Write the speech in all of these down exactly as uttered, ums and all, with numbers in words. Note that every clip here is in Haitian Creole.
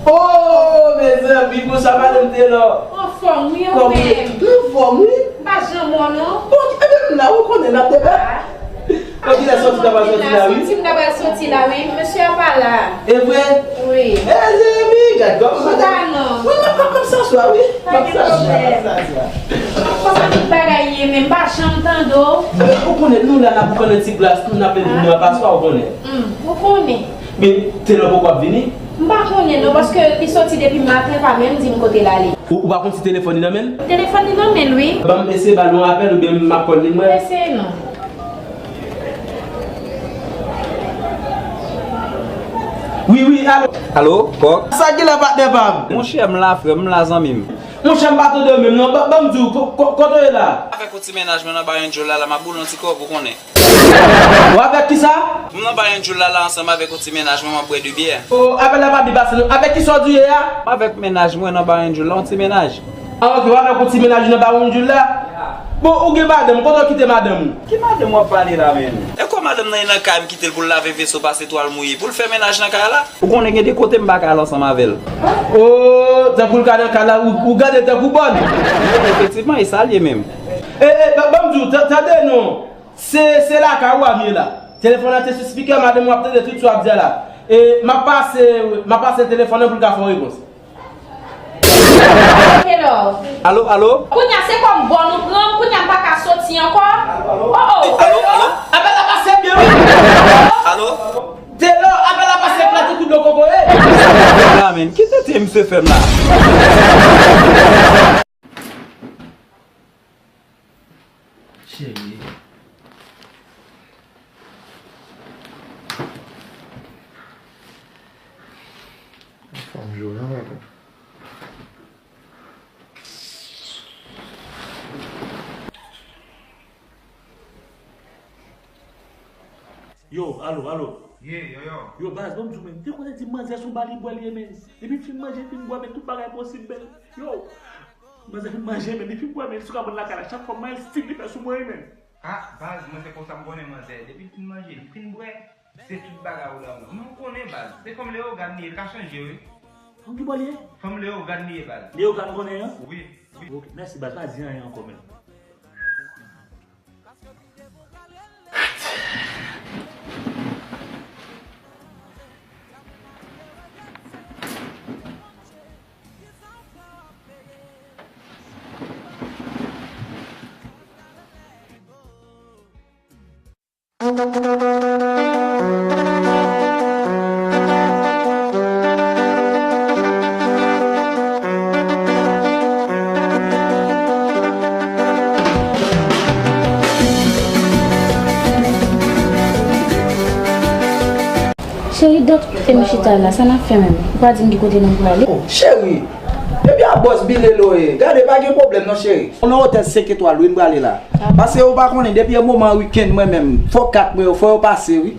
Oh, mezanmi, konsa madanm Telò. Anfòm, wi, ou menm? Kòman? Anfòm, wi. M pa janm wè w, non. Bon, ebyen, m la, ou konnen n ap debat. Bon, kilè sòti ta pral sòti la, wi? Sòti m ta pral sòti la, wi. Mesye a pa la. E vre? Wi. Mezanmi, gad kòman madanm. Wi, m ap, m ap sa swa, wi. M ap sa swa, m ap sa swa. Konsa tout bagay ye, men m pa janm tande w. Ou konnen, nou la, n ap pran ti plas nou, n ap mete nou nan paswa, ou konnen. Hmm, ou konnen. Men, Telò poko ap vini? M pa konnen non, paske li soti depi maten, pa menm di m kote l ale. Ou, ou pa konn si telefòn li nan men l? Telefòn li nan men l, wi. Ban m eseye ba l yon apèl oubyen m ap kòl li mwen. Eseye non. Wi, wi, alo. Alo, kòk? Sa ki la, patnè pa m? Monchè, m la, frè m, m la, zanmi m. Monchè, m pa tande w menm non. Ban, ban m di w, ko-, ko-, kote w ye la? Avèk yon ti mennaj mwen nan ba Angel la, la, m ap boule yon ti kòb, ou konnen. Ou avèk kisa? M nan ba Angel la, la, ansanm avèk yon ti mennaj mwen, m ap bwè de byè. O, apèl la pa byen pase non. Avèk kisa w di w ye a? M avèk mennaj mwen nan ba Angel la, yon ti mennaj. A, ok, w avèk yon ti mennaj nan ba Angel la? Bon, ou gen madanm, kote w kite madanm ou? Ki madanm w ap pale la menm? E kò madanm nan e nan kay m kite l pou l lave veso, pase twal mouye, pou l fè mennaj nan kay la? Ou konnen gen de kote m pa ka al ansanm avè l. O, tankou l ka nan kay la, ou, ou gade tankou bòn. Wi, efektivman, e sa l ye menm. E, e, ban, ban m di w, ta-, tande non. Se, se lakay ou a m ye la. Telefòn nan te sou spikè, madanm ou ap tande tout sa w ap di a la. E, m ap pase, m ap pase telefòn nan pou l ka fè w repons. Hello. Alo, alo? Kounye a se kòm bòn ou pran m, kounye a m pa ka soti ankò. Oh, oh. Alo, alo? Apèl la pase byen, wi. Alo? Telò, apèl la pase plat ou kou dlo kokoye. La, men, ki tete misye fè m la? Cheri. Fanm jwe, hein, mwen. Yo, alo, alo. Ye, yo, yo. Yo, baz, ban m di w, men, te konnen di manzè se yon ba li bwè li ye, men. Depi fin manje, fin bwè, men tout bagay posib, men. Yo, manzè fin manje, men, li fin bwè, men, li sou ka pran lakay la. Chak fwa, m al stik li fè sou mwen, men. Ah, baz, mwen se konsa m konnen manzè. Depi l fin manje, li fin bwè, se tout bagay ou la, mwen. Men ou konnen, baz, se fanm Leyogàn li ye, l ka chanje, wi. Fanm ki bò li ye? Fanm Leyogàn li ye, baz. Leyogàn konnen an? Wi, wi. Ok, mèsi, baz, pa di anyen ankò, men. Cheri, dat kote nou chita la, sa n ap fè menm? Ou pa di m ki kote nou prale? Oh, cheri, depi a bòs Bilelo ye, gade pa gen pwoblèm non, cheri. Nan otèl senk etwal wi m prale la. Ah bon? Paske ou pa konnen, depi yon moman wikenn mwen menm, fò kat mwen yo, fò yo pase wi.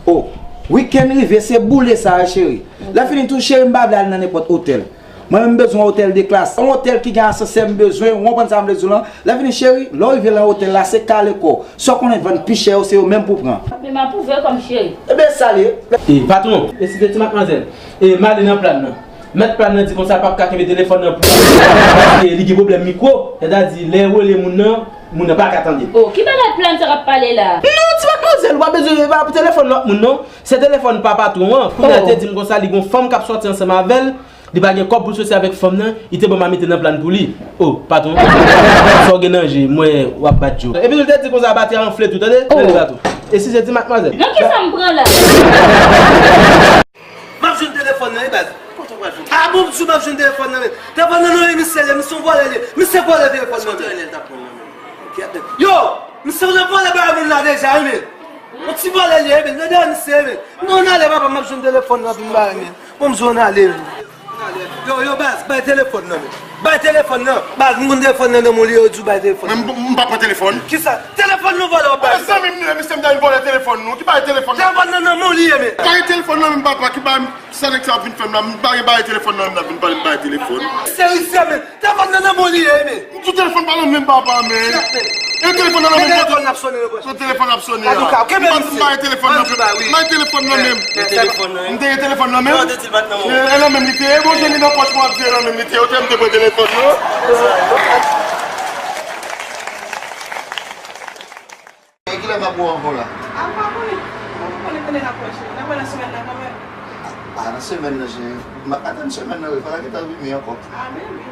Oh, wikenn rive, se boule sa wi, cheri. Lè fini tou, cheri, m pa vle al nan nenpòt otèl. Mwen menm m bezwen yon otèl de klas. Yon otèl ki gen asansè m bezwen, ou konprann sa m vle di w lan? Lè fini, cheri, lè w rive lan otèl la, se kale kò w. Sa w konnen vann pi chè yo, se yo menm pou pran. Men m apwouve w kòm cheri. Ebyen, sa l ye. E, patwon, e si se ti madmwazèl? E, m ale nan plan nan. Mèt plan nan di konsa l p ap ka kenbe telefòn nan pou li. Paske li gen pwoblèm mikwo. Sètadi, lè w rele moun nan, moun nan pa ka tande. Oh, ki bagay plan sa k ap pale la? Non, ti madmwazèl, ou pa bezwen, e pa telefòn lòt moun, non. Se telefòn pa patwon an. Kounye a, oh, te di m konsa, li gon fanm k ap sòti ansanm avè l. Li pa gen kòb pou l soti avèk fanm nan, li te ban m a mete nan plan pou li. Oh, patwon. Sa w gen nan je, m wè w ap bat je w. Epi tou, l te di konsa, batri a anfle tou, tande? Tande, oh, patwon. E si se ti madmwazèl? Nan kisa m pran la? M ap jwenn telefòn nan, wi, baz. Kote w pral jwenn? A bon, m di w m ap jwenn telefòn nan, men. Telefòn nan, non, e misye l ye, misye yon vòlè l ye. Misye vòlè telefòn nan, men. Yo, misye vle vòlè bagay moun la deja, wi, men. Yon ti vòlè l ye, men. Nan dèyè misye, men. Non, ann ale, papa, m ap jwenn telefòn nan, vin ba, men. Bon, m di w ann ale, men. Yo, yo, baz, bay telefòn nan, men. Bay telefòn nan. Baz, m konn telefòn nan nan men w li, yo di w bay telefòn nan. Men m, m pa pran telefòn. Kisa? Telefòn nan vòlè w ap bay. Mezanmi, m, misye m ta vin vòlè telefòn nou. Ki bay telefòn nan? Telefòn nan nan men w li ye, men. Bay telefòn nan, men papa, ki bay, sa nèg sa ap vin fè m la? M pa gen bay telefòn nan, m ta vin pale, m bay telefòn. Serye, men. Telefòn nan nan men w li ye, men. M di w telefòn pa nan men m, papa, men. E telefòn nan men m. Telefòn nan ap sonnen, non, bòs. Telefòn nan ap sonnen. An tou ka, kenbe misye. M pa gen telefòn nan men m. M te gen telefòn nan men m. E, e, nan men m li te ye, bon, jan li nan pòch mwen ap di nan men m li te ye, ou te m te pran telefòn nan. E kilè m ap wè w ankò la? A, m pa konnen. Mwen pa konnen kilè n ap wè, cheri. N ap wè nan semèn nan kanmenm. A, nan semèn nan, cheri. M ap atann semèn nan, wi. Fò l gentan vini ankò. A, men wi.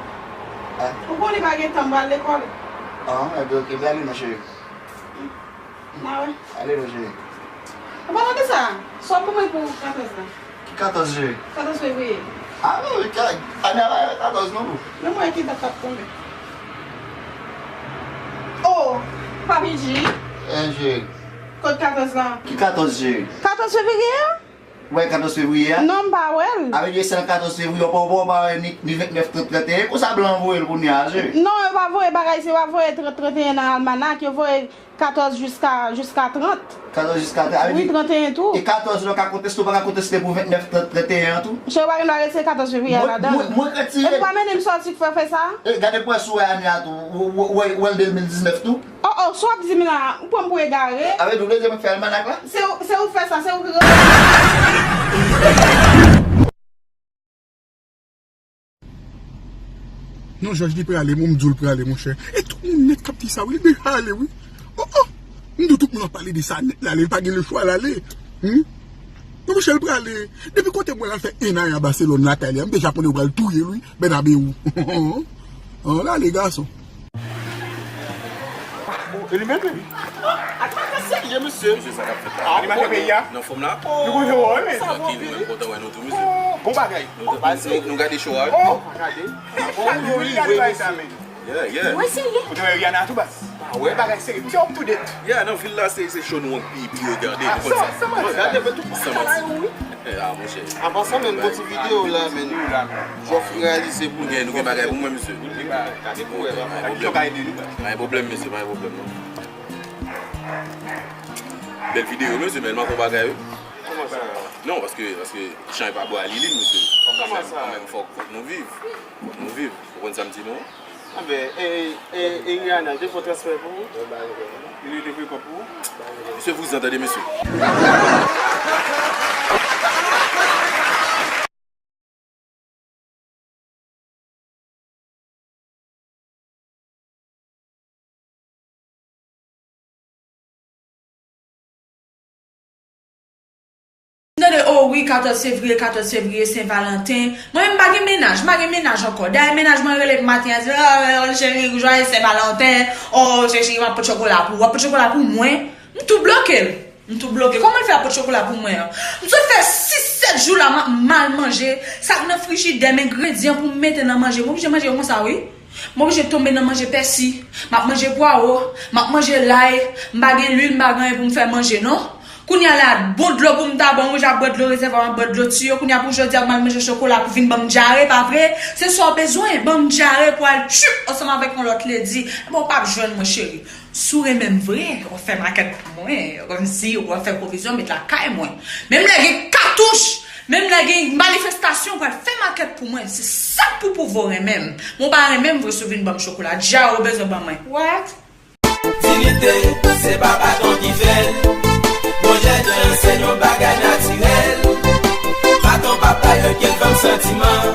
A. Ou konnen li pa gen tan, m pral lekòl. A, ebyen, oke, byen ale non, cheri. N a wè. Ale non, cheri. An palan de sa, sa w pou mwen pou katòz la? Ki katòz, cheri? Katòz fevriye. A, wi, wi, ka-, ane a pa rive katòz non, boo. Men mwen ki dat ap tonbe. Oh, Papi G. Eh, cheri. Kot katòz la? Ki katòz, cheri? Katòz fevriye a? Ou wè katòz fevriye a? Non, m pa wè l. A vle di se nan katòz fevriye, ou pa, ou pa, ou pa wè ni, ni vennèf, trant, trannteyen, konsa blan voye l kounye a, cheri. Non, yo pa voye bagay, se yo pa voye trant, trannteyen nan almanak, yo voye katòz jiska, jiska trant. Katòz jiska trant, a vle di. Wi, trannteyen tou. E katòz la, ou ka konteste, ou pa ka konteste pou vennèf, trant, trannteyen an tou? Cheri, ou pa gen dwa retire katòz fevriye a ladan l. Mwen, mwen, mwen retire. Epi pa mennen m sòti k fè, fè sa. E gade pou wè si w wè ane a tou, ou, ou, ou, ou wè l de mil diznèf tou? Oh, oh, sa w ap di m la, ou pran m pou egare? A vle di, ou bezwen mwen fè almanak la? Se ou, se ou k fè sa, se ou ki. Non, Jòj, li prale, mwen, m di w l prale, monchè. E tout moun nèt k ap di sa, wi, l deja ale, wi. Oh, oh! M di w tout moun ap pale de sa nèt, l ale, l pa gen lechwa, l ale. Hmm? Non, monchè, l prale. Depi kote m wè l al fè en an a Baselòn lakay li a, m deja konnen yo pral touye l, wi, Bènabeu. Oh, l ale, gason. Bon, e li menm, menm? Ataka serye, mesye. Mesye, sa k ap fèt la? Animatè peyi a? Nan fòm la? Nou konn fè wòl, men. Trankil, nou menm kontan wè nou tou, mesye. Oh, bon bagay. Nou, nou, nou gade show a, wi. Oh, gade. Bon, nou gade bagay sa, men. Yeah, yeah. Mwen serye. Ou te wè Rihanna tou, baz? Ah, wè bagay serye. Misye up to date. Yeah, nan vil la, se, se show nou an pi, pi regade. Ah, nou konn sa, sa, sa, gade, men tout moun gade yo, wi. Ah, monchè. An pasan, men, bon ti videyo la, men. Jòf reyalize pou nou. Nou gen, nou gen bagay pou mwen, mesye. Gade pou wè, pa gen pwoblèm, mesye, pa gen pwoblèm, non. Bèl videyo, mesye, men, m ap fè bagay, wi. Kòman sa? Non, paske, paske chay pa bò a Lili, mesye. Kòman sa? Kanmenm, fòk, fòk nou viv. Fòk nou viv. Ou konn sa m di nou? Anben, e, e, e Rihanna, te fè transfè pou ou? Li te fè kòb pou ou? Misye vouzan, tande, mesye. M tande, oh wi, katòz fevriye, katòz fevriye, Sen Valanten. Mwen menm, m pa gen mennaj, m pa gen mennaj ankò. Dayè, mennaj mwen rele m maten an, di, oh, oh, cheri, jwaye Sen Valanten. Oh, cheri, cheri, m ap pot chokola pou ou. W ap pot chokola pou mwen? M tou bloke l. M tou bloke. Kòman l fè ap pot chokola pou mwen an? M sot fè sis, sèt jou la, m ap mal manje. Sa k nan frijidè m, engredyan pou m mete nan manje, m oblije manje yo konsa, wi. M oblije tonbe nan manje pèsi, m ap manje pwawo, m ap manje lay, m pa gen lwil, m pa gen anyen pou m fè manje, non. Kounye a la, bon dlo pou m ta bwè, m deja bwè dlo rezèvwa, m ap bwè dlo tiyo. Kounye a pou jodi a, m al manje chokola pou vin ban m dyare, pa vre? Se sa w bezwen, ban m dyare pou al tchup ansanm avèk yon lòt ledi. Bon, w p ap jwenn mwen, cheri. Si w renmen m vre, w ap fè makèt pou mwen, kòmsi w ap fè pwovizyon, met lakay mwen. Menm lè gen katouch, menm lè gen manifestasyon, w pral fè makèt pou mwen. Se sa k pou pwouve w renmen m. Men w pa renmen m vre si w vin ban m chokola. Dja ou bezwen ban mwen. What? Dignité, se pa baton ki fè l. Bonjè, se yon bagay natirèl. Baton pa bay okenn fanm santiman.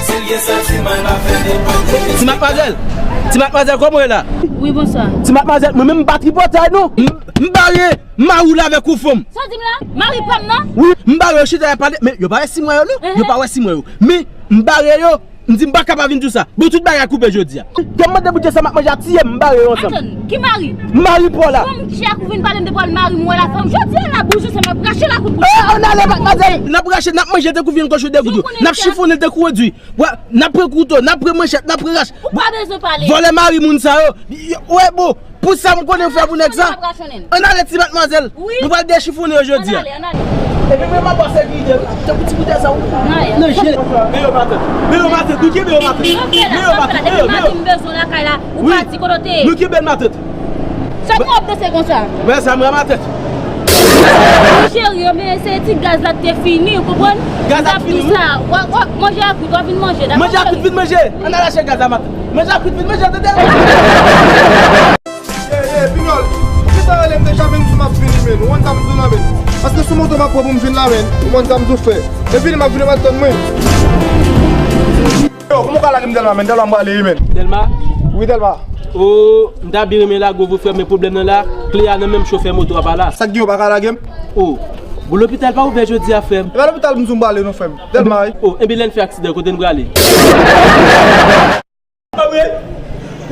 Si l gen santiman, l pa fè nenpòt. Ti madmwazèl! Ti madmwazèl, kòman w ye la? Wi, bonswa. Ti madmwazèl, mwen menm m pa tripotay non. M, m bare mari w la avèk yon fanm. Sa w di m la? Mari pa m nan? Wi, m bare yo chita y ap pale, men yo pa wè simwa yo non. Yo pa wè simwa yo. Men m bare yo, m di m pa ka pa vin di w sa. Bon, tout bagay koupe jodi a. Kè m mande Bondye sa m ap manje a tiye m, m bare yo ansanm. Atann, ki mari? Mari pa w la. Fanm ki chita kou vin pale m de pral mari m wè la fanm. Jodi a la bouch ou se m ap rache la kout bouch. Eh, ann ale, madmwazèl. N ap rache, n ap manje tankou vyann kòchon degoute. N ap chifonnen tankou redwi. Wè, n ap pran kouto, n ap pran manchèt, n ap pran rach. Ou pa bezwen pale. Vòlè mari moun sa yo. Yo, wè, bon, pou sa m konnen fè pou nèg sa. Ann ale, ti madmwazèl. Wi. Nou pral dechifonnen yo jodi a. Ann ale, ann ale. Epi mwen m ap ba sekirite wi. Tankou ti boutèy sa ou. Nan je. Men yo matant. Men yo matant. Nou kenbe yo matant. Men yo matant. Depi maten m bezwen w lakay la. Ou pati, kote w te ye? Nou kenbe l matant. Sa nou ap danse konsa? Mwen sa m ramatèt. Cheri, men se ti gaz la k te fini, ou konprann? Gaz la k fini, wi. Sa, w ap, w ap manje a kwit, w ap vin manje, dakò, cheri? Manje a kwit, vin manje. Ann al achte gaz la matant. Manje a kwit, vin manje, tande? Cheri, Men, ou konn sa m di w la, men. Paske sou moto m ap pran pou m vin la, men. Ou konn sa m di w fè. Epi li m ap vin, ou pa tann mwen. Yo, kòman w ka lage m Dèlma, men? Dèlma m prale, men. Dèlma? Wi, Dèlma. O, m ta byen renmen lage w vre, frè m, men pwoblèm nan la, kle a nan menm chofè moto a pa la. Sa k gen, ou pa ka lage m? O, bon, lopital pa ouvè jodi a, frè m. E pa lopital m di w m prale non, frè m. Dèlma, wi. O, enben lè n fè aksidan, kote n prale? Anmwey!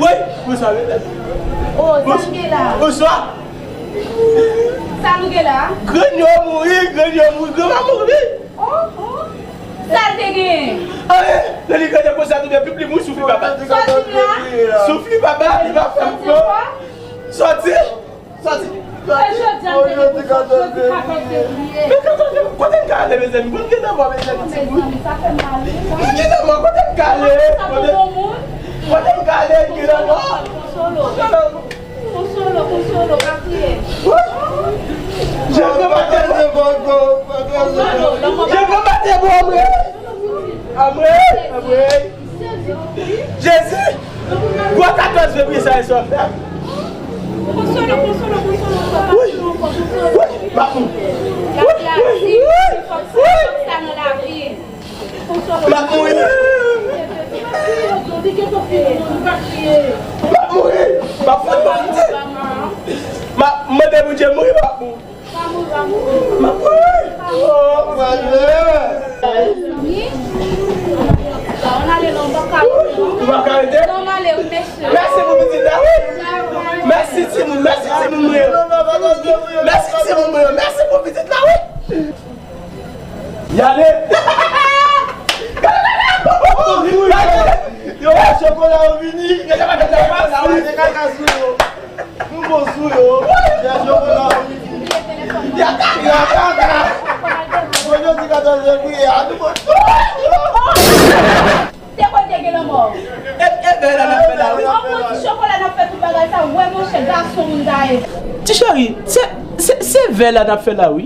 Woy! Bonswa, medam. O, sa n gen la? Bonswa! Sa nou gen la? Grann yo mouri, grann yo mouri, granma mouri. O, o. Sa l te genyen? Anyen! Lè li grandè konsa, tou byen, pip li mouri, soufri papa. Sòti la! Soufri papa, li pa fè m pran. Sòti! Sòti! E jodi a, m te gen pou sòti, jodi katòz fevriye. Men katòz fevriye, kote n ka ale, mezanmi? Bon, m gentan mò, mezanmi, ti moun. Mezanmi, sa fè m mal, wi. M gentan mò, kote n ka ale? Sa pou bon moun? Kote n ka ale, m gentan mò. Konsolo. Konsolo, konsolo, pa kriye. Jan konpatè, jan konpatè, bon, mwen. Anmwey, anmwey. Jezi! Gwo katòz fevriye sa e sa w ap fè. Konsole, konsole, konsole, konsole. Wi! Wi! Bak mwen! Wi! Wi! Wi! M ap mouri! M ap mouri! M ap fè pati! M ap mande Bondye mouri, m ap mouri! M ap mouri! Oh, Bondye! Ou pa ka rete? Mèsi pou pitit la, wi! Mèsi, timoun! Mèsi, timoun mwen yo! Mèsi, timoun mwen yo! Mèsi pou pitit la, wi! Y ale! Yo, chokola yo vini! Yo, chokola yo vini! Nou bon sou yo. Jèjò pou la wi. Yaka, yaka, yaka. Bon, jodi katòz fevriye a, nou bon sou. Se kote gen lanmò. E, e vè la n ap fè la, wi. An pwodui chokola n ap fè tout bagay sa, wè monchè, gason moun ta ye. Ti cheri, se, se, se vè la n ap fè la, wi.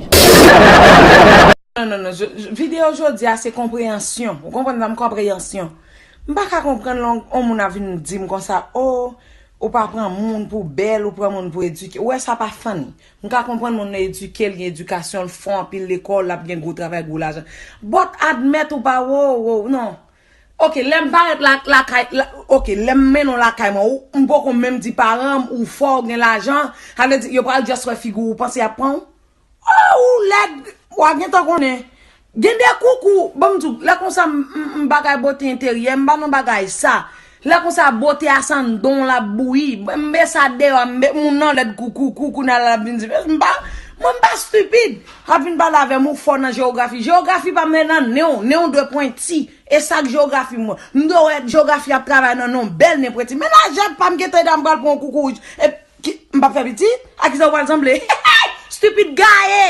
Non, non, non, je, je, videyo jodi a se konpreyansyon. Ou konprann sa, m konpreyansyon. M pa ka konprann lè yon moun ap vin di m konsa, o, ou pa pran moun pou bèl, ou pran moun pou edike. Ou wè sa pa funny. M ka konprann moun nan edike, l gen edikasyon, l fò anpil lekòl, l ap gen gwo travay, gwo lajan. But admèt ou pa, wo, wo, non. Oke, lè m parèt la, lakay, la, oke, lè m mennen w lakay mwen, ou, m poko menm di paran m, ou fò, ou gen lajan, sa vle di, yo pral just wè figi w, ou panse y ap pran w? Oh, ou lèd, w a gentan konnen. Gen de koukou, ban m di w, lè konsa m, m, m bagay bote enteryè, m pa nan bagay sa. Lè konsa bote a san don l ap bouyi. M be sa deyò, m be moun nan lèd koukou, koukou nan l ap vin di. M pa, mwen m pa stipid. Ap vin pale avè m, ou fò nan jewografi. Jewografi pa m nan nen w, nen w dwe pwenti. E sa k jewografi mwen. M dwe wè jewografi ap travay nan nen w, bèl nen pwenti. Menajè pa m gentan ede m pral pran yon koukou wouj. E Ki, m p ap fè pitit? A kisa w pral sanble? Stupid gaye!